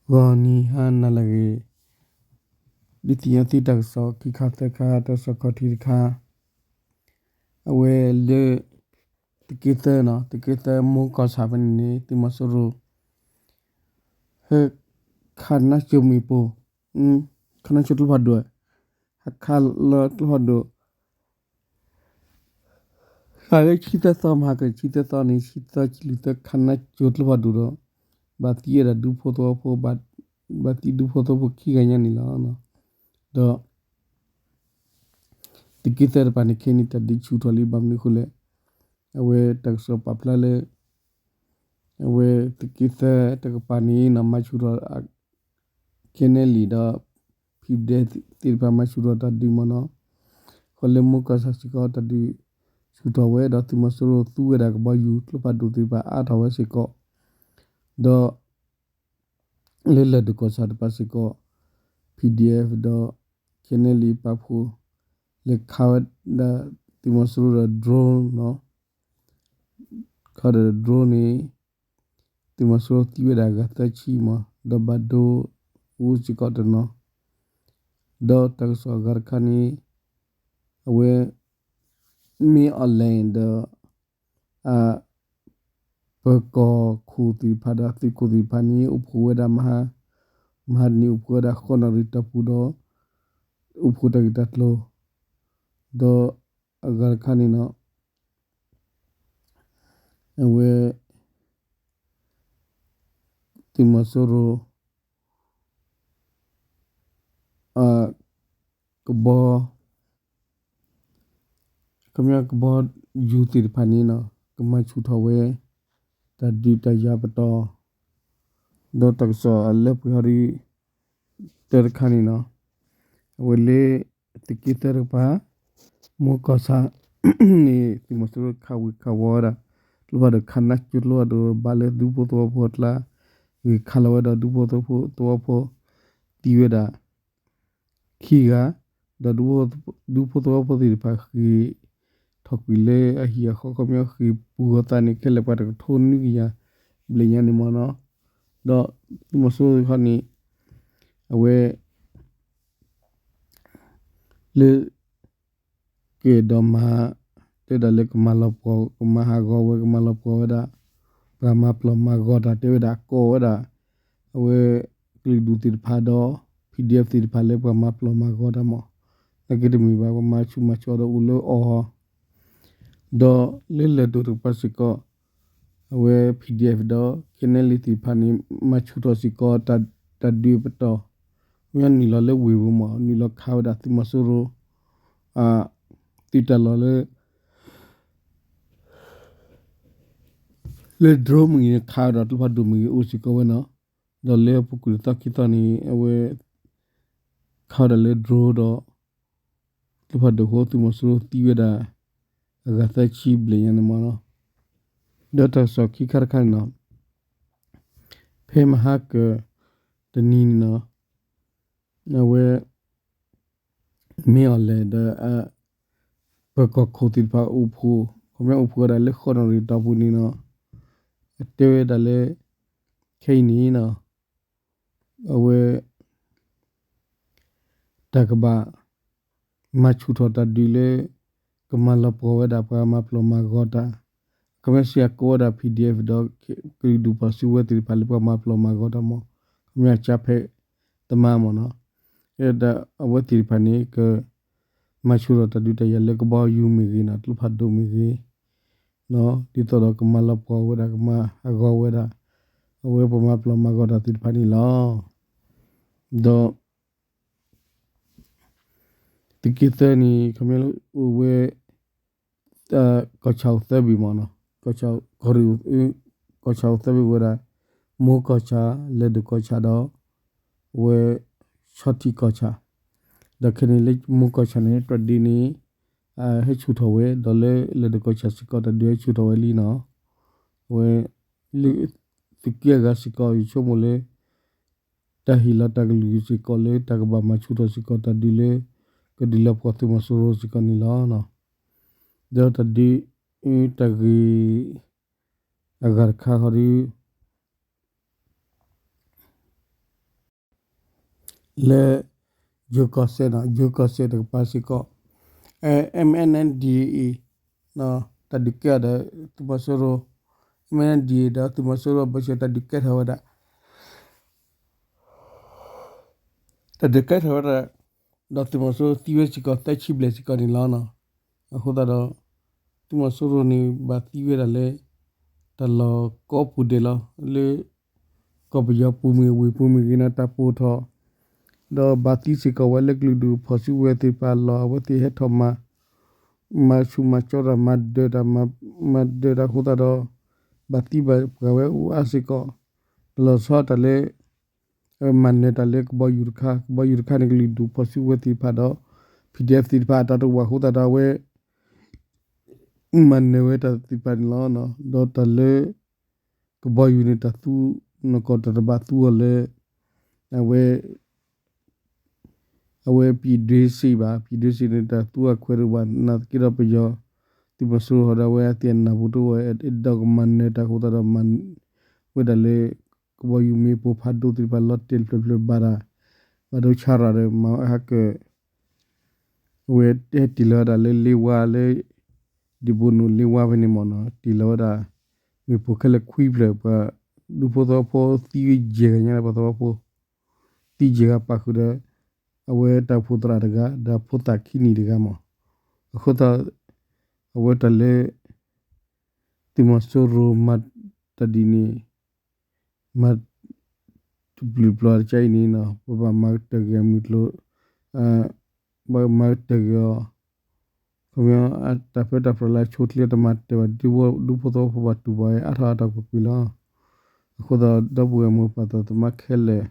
ဂီၤနံၤဟါနၤလၢအဂ့ၤ, ဒုးသ့ၣ်ညါသုတၢ်ကစီၣ်ခံခါသၢခါ တၢ်ကစီၣ်ခီၣ်ထံးတခါ, အဝဲလၢ သုးက့သၢနီၤ, သုးက့သၢမိၢ်ကီၢ်ဆၣ်ဖဲန့ၣ်န့ၣ် သုးမီၤစိရိၤ ဟဲခးနါစိၤမ့ၣ်ပိၢ်, ခးနါစိၤကျိဖးဒိၣ်, ဟဲခးလီၤကျိဖးဒိၣ် ခးလၢဆံသၢသီ မဟါကဆံသၢသီန့ၣ် ဆံသၢဆံလွံၢ်သီ ခးနါစိၤကျိဖးဒိၣ်ဒီး ဘၣ်သံဝဲဒၣ်ဒူဖိသဝီဖိ, ဘၣ်သံဒူဖိသဝီဖိခံဂၤညါန့ၣ်လီၤ. ဒီး သုးက့သၢတကပၤန့ၣ် ခဲအံၤန့ၣ် တၢ်ဒုးဆူၣ်ထီၣ်လံ ဘၣ်မနုၤအဃိလဲၣ်, အဝဲတၢ်ကစီၣ်ပာ်ဖျါလၢ အဝဲသုးက့သၢတကပၤန့ၣ်နီၤ မၤဆူၣ်ထီၣ် ခဲန့ၣ်လံဒီး ဖံးဒဲးသ့ၣ်တဖၣ် မၤဆူၣ်ထီၣ်တၢ်ဒုးမ့ၢ်နီၤ, ဃီလၢမိၢ်ကီၢ်ဆၣ်စ့ၢ်ကီး တၢ်ဒုးဆူၣ်ထီၣ်ဝဲဒီး သုးမီၤစိရိၤသူဝဲဒၣ်ကဘီယူၤကျိဖးဒိၣ်သ့ၣ်တဖၣ်အါထီၣ်ဝဲစ့ၢ်ကီး, ဒီး လၢလၢၢ်ဒိၣ်ကီၢ်ဆၣ်တကပၤစ့ၢ်ကီး PDF ဒီး ခဲန့ၣ်လံပာ်ဖှိၣ် လဲၤခးဝဲဒၣ် သုးမီၤစိရိၤဒီး drone နီၤ, ခးဒီး drone န့ၣ် သုးမီၤစိရိၤသံဝဲဒၣ်အဂၤသၢဆံမး ဒီးဘၣ်ဒိအိၣ်စ့ၢ်ကီးတနီၤ, ဒီးတၢ်ကစီၣ်အဂၤတခါန့ၣ် အဝဲ မ့ၢ်အီၣ်လဲၣ်ဒီး အ ပၢၤကီၢ်ခိၣ်သ့ၣ်တဖၣ်ဒီးသုးခိၣ်သ့ၣ်တဖၣ်န့ၣ် အိၣ်ဖှိၣ်ဝဲဒၣ် မဟါတနံၤအိၣ်ဖှိၣ်ဝဲဒၣ်ဃိးနၣ်ရံၣ်တီၢ်ပူၤဒီး အိၣ်ဖှိၣ်တၢ်ဂ့ၢ်တၢ်ကျိၤ, ဒီးအဂၤတခါန့ၣ်နီၤ အဝဲ သုးမီၤစိရိၤ ကဘီ ခီပညီကဘီယူၤသ့ၣ်တဖၣ်န့ၣ်နီၤ ကမၤဆူၣ်ထီၣ်ဝဲ တၢ်ဒုးတၢ်ယၤပတီၢ်, ဒီးတၢ်ကစီၣ်အလၢပှဲၤဟီဒ် တၢတခါန့ၣ်နီၤ အဝဲလၢ သုးက့သၢတကပၤ မိၢ်ကီၢ်ဆၣ်န့ၣ် သုးမီၤစိရိၤခးဝံၤခးဝီၤဝဲဒၣ် ကျိဖးဒိၣ်ခးနါစိၤကျိဖးဒိၣ်ဘၣ်လၢဒူဖိသဝီဖိအကျါ, ဂ့ၤခးလီၤဝဲဒီးဒူဖိသဝီဖိ သဝီဖိ သံဝဲဒၣ် ခံဂၤ, ဒီးဒူဖိသဝီဖိသ့ၣ်တဖၣ်ဃ့ၢ်ထီၣ်ကွံာ်လၢအဟံၣ်အဃီ ခီပညီဃ့ၢ်ပူၤဂီၤသးန့ၣ် ခဲလၢာ်ပှၤတကထိနွံကယၤဘျဲၣ်ညါန့ၣ်မ့ၢ်နီၤ, ဒီးသုးမီၤစိရိၤတခီန့ၣ် အဝဲ လၢ ကဲဒီးမၤ တဲဒၣ်လၢကမၤလီၤပှီၢ် ကမၤဟးဂီၤဝဲ ကမၤလီၤပှီၢ်ဝဲဒၣ် ပှၤမၤပျီၢ်မၤဂီၤတၢ် တဲဝဲဒၣ်ကိးဝဲဒၣ် အဝဲ ကလုာ်ဒူၣ်သ့ၣ်တဖၣ်ဒီး PDF သ့ၣ်တဖၣ်လၢပှၤမၤပျီၢ်မၤဂီၤတၢ်မး, နာ်က့တမ့ၢ်ဘၣ် ပှၤမၤဆူၣ်မၤစိးဒီးအိၣ်လၢအီၤ ဒီးလၢလၢၢ်ဒိၣ်တကပၤစ့ၢ်ကီး အဝဲ PDF ဒီး ခဲန့ၣ်လံသ့ၣ်တဖၣ်န့ၣ် မၤဆူၣ်ထီၣ်စ့ၢ်ကီး တၢ်ဒုးပတီၢ်, မ့ၢ်နုာ်လီၤလၢဝ့ၢ်ပူၤမး နုာ်လီၤခးဝဲဒၣ်သုးမီၤစိရိၤ သုးတၢ်လီၢ်လၢ လၢ drone မ့ၢ်ဂ့ၤ ခးဝဲဒီးကျိဖးဒိၣ်မ့ၢ်ဂ့ၤ အိၣ်စ့ၢ်ကီးဝဲနီၤ, ဒီးလၢအပူၤကွံာ်တသီခံသီန့ၣ် အဝဲ ခးဝဲဒၣ်လၢ drone ဒီး ကျိဖးဒိၣ်အဃိ သုးမီၤစိရိၤသံဝဲဒၣ် အဂၤသၢဆံဘျဲၣ်ညါန့ၣ်မ့ၢ်နီၤ, ဒီးတၢ်ကစီၣ်ခံခါတခါန့ၣ်နီၤ ဖဲမဟါက တနံၤန့ၣ်နီၤ အဝဲ မ့ၢ်အီၤလဲၣ်ဒီး ပၢၤကီၢ်ခိၣ်သ့ၣ်တဖၣ်အိၣ်ဖှိၣ် ခီပညီအိၣ်ဖှိၣ်ဝဲဒၣ်လၢဃိးနၣ်ရံၣ်တီၢ်ပူၤန့ၣ်နီၤ တဲဝဲဒၣ်လၢ ခဲအံၤန့ၣ်နီၤ အဝဲ တၢ်ကဘၣ် မၤဆူၣ်ထီၣ်တၢ်ဒုးလၢ ကမၤလီၤပှီၢ်ဝဲဒၣ်ပှၤမၤပျီၢ်မၤဂီၤတၢ်, ခီပညီစ့ၢ်ကီးကိးဝဲဒၣ် PDF ဒီး ကလုာ်ဒူၣ်ပှၤစုကဝဲၤသ့ၣ်တဖၣ်လၢပှၤမၤပျီၢ်မၤဂီၤတၢ်မး, ခီပညီအကၢ်ဖဲသမါမးနီၤ, အဝဲသ့ၣ်တဖၣ်န့ၣ် က မၤဆူၣ်ထီၣ်တၢ်ဒုးတၢ်ယၤလၢကဘီယူၤမ့ၢ်ဂ့ၤနီၤ ကျိဖးဒိၣ်မ့ၢ်ဂ့ၤ ဒ်သိးဒီးကမၤလီၤပှီၢ်ဝဲဒၣ် ကမၤဟးဂီၤဝဲဒၣ် အဝဲပှၤမၤပျီၢ်မၤဂီၤတၢ်သ့ၣ်တဖၣ်န့ၣ်လီၤ. ဒီး သုးက့သၢန့ၣ် ခီပညီအိၣ်ဝဲ ကီၢ်ဆၣ်အိၣ်သၢဘ့ၣ်မးနီၤ, ကီၢ်ဆၣ်အိၣ်သၢဘ့ၣ်ဝဲဒၣ် မိၢ်ကီၢ်ဆၣ် လၢၢ်ဒိၣ်ကီၢ်ဆၣ်ဒီး အဝဲ ဆီထံးကီၢ်ဆၣ်, ဒီးခဲန့ၣ်လၢမိၢ်ကီၢ်ဆၣ်န့ၣ် တၢ်ဒုးန့ၣ် ဟဲဆူၣ်ထီၣ်ဝဲ ဒီးလၢလၢၢ်ဒိၣ်ကီၢ်ဆၣ်စ့ၢ်ကီး တၢ်ဒုးဟဲဆူၣ်ထီၣ်ဝဲလံနီၤ, အဝဲ လၢ သုးက့အဂၤစ့ၢ်ကီး ယဆိကမိၣ်လၢ တၢ်ဟ့ၣ်လီၤတၢ်ကလုၢ်စ့ၢ်ကီးလၢ တၢ်ကဘၣ်မၤဆူၣ်ထီၣ်စ့ၢ်ကီးတၢ်ဒုးလၢ ကဒုးလီၤပှီၢ်သုးမီၤစိရိၤစ့ၢ်ကီးန့ၣ်လီၤ. ဒီးတၢ်ဒုး တၢ်ဂ့ၢ် အဂၤတခါဃီဒီး တၢ် လၢ ယိၤကီၢ်စဲၣ်နီၤ ယိၤကီၢ်စဲၣ်တကပၤစ့ၢ်ကီး MNDAA တၢ်ဒုးကဲထီၣ်ဒီး သုးမီၤစိရိၤ MNDAA ဒီးသုးမီၤစိရိၤအဘၢၣ်စၢၤတၢ်ဒုးကဲထီၣ်ဝဲဒၣ် တၢ်ဒုးကဲထီၣ်ဝဲဒၣ် ဒီးသုးမီၤစိရိၤသံဝဲစ့ၢ်ကီးသၢဆံဘျဲၣ်စ့ၢ်ကီးန့ၣ်လီၤ. အဃိသတးဒီး သုးမီၤစိရိၤန့ၣ်ဘၣ်သံဝဲဒၣ်လၢ တၢ်လီၢ်ကိးပူၤဒဲးလီၤ. လၢ ကီၢ်ပယီၤပူၤမ့ၢ်ဂ့ၤ ဝ့ၢ်ပူၤမ့ၢ်ဂ့ၤန့ၣ် တၢ်ပိၢ်ထီၣ် ဒီးဘၣ်သံစ့ၢ်ကီးဝဲလၢကလုာ်ဒူၣ်ဖီၣ်စုကဝဲၤသ့ၣ်တဖၣ်အလီၢ် အဝဲသ့ၣ်ဟဲထီၣ်မၤ မၤဆူၣ်မၤကၠီတၢ် မၤဒၢးတၢ် မၤဒၢးတၢ်အဃိသတးဒီး ဘၣ်သံဘၣ်ပှၤဝဲအိၣ်အါစ့ၢ်ကီး တၢ်လီၤဆီတၢ်လၢ အဝဲမၤနၢၤတၢ်လၢကဘီယူၤတခါ ကဘီယူၤတခါန့ၣ် ကလုာ်ဒူၣ်ဖီၣ်စုကဝဲၤသ့ၣ်တဖၣ်ဒီး PDF သ့ၣ်တဖၣ်အတၢ်တဝၢအဃိသတးဒီး အဝဲ မၤနၢၤဝဲတၢ်သ့ၣ်တဖၣ်န့ၣ်လီၤ. ဒီးတၢ်လၢ ကဘီယူၤန့ၣ်တၢ်သူ နကီၢ်တၢ်တဘၣ်သူအီၤလၢ အဝဲ အဝဲ ပြည်တွင်းစစ် ဘၣ် ပြည်တွင်းစစ် န့ၣ် တၢ်သူအခွဲးတအိၣ်ဘၣ် နာ်သက့ဒီးပယီၤ သုးမီၤစိရိၤဟီဒီး အဝဲအသ့ၣ်အနၢ်ပူၤတအိၣ် အဲၣ်ဒိးကမၤနၢၤတၢ်အဃိသတးဒီး မၤဝဲဒၣ်လၢ ကဘီယူၤမ့ၢ်ပိၢ်ဖးဒိၣ်သ့ၣ်တဖၣ်လီၤတဲာ်ဖျၢၣ်ဖျၢၣ်ဘၣ်တၢ် ဘၣ်ဒိဆါရၣ်ဒီး မၤဝဲဟးကၢၣ် အဝဲဟဲတ့ၢ်လီၤဝဲဒၣ်လၢလ့ဝါလၢ ဒံၣ်ဘိၣ်နိၣ်လ့ဝါဖဲန့ၣ်မ့ၢ်နီၤ တ့ၢ်လီၤဝဲဒၣ် မ့ၢ်ပိၢ်ခဲလၢာ်ခွံဖျၢၣ် ပှၤဒူဖိသဝီဖိသံဝဲယဲၢ်ဂၤညါ ပှၤသဝီဖိ သံယဲၢ်ဂၤပာ်ဃုာ်ဒီး အဝဲတၢ်အိၣ်ဖှိၣ်သရၣ်တဂၤ ဒီးဖိသၣ်ခံနံၣ်တဂၤမ့ၢ် အဃိသတး အဝဲတၢ်လၢ သုးမီၤစိရိၤမၤတၢ်ဒ်န့ၣ် မၤ တပျုာ်ပျီတကါအံၤန့ၣ် ပဘၣ်မၤကတၢၢ်က့ၤအမုၢ်ကျိၤ ဘၣ်မၤကတၢၢ်က့ၤအီၤ ခီပညီ တၢ်ပၢတၢ်ပြးလၢအဆိအချ့တမၤတၢၢ်ဘၣ် ဒူဖိသဝီဖိဘၣ်တူၢ်ဘၣ်ဝဲအါထီၣ်အါထီၣ်ကွ့ၢ်ကွ့ၢ်လီၤ. အဃိသတးဒီး ဒီပုၢ်ဝဲၢ်မိၢ်ပၢ်သးသမါခဲလၢာ်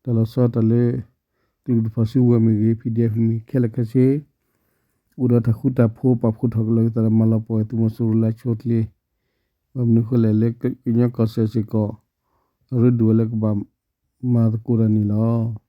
တၢ်လီၤဆီတၢ်လၢ ကလုာ်ဒူၣ်ဖီၣ်စုကဝဲၤမ့ၢ်ဂ့ၤ PDF မ့ၢ်ဂ့ၤ ခဲလၢာ်ခဲဆ့ အိၣ်ဒီးတၢ်ဃူတၢ်ဖိးပာ်ဖှိၣ်ထီၣ်ကလီၤက့ၤသးဒီး မၤလီၤပှီၢ်ဝဲသုးမီၤစိရိၤလၢအဆိအချ့ ဘၣ်မနုၤဃိလဲၣ်လၢကညီကီၢ်စဲၣ်စ့ၢ်ကီး အရ့ဒိၣ်ဝဲလၢကဘၣ်မၤသကိးတၢ်န့ၣ်လီၤ.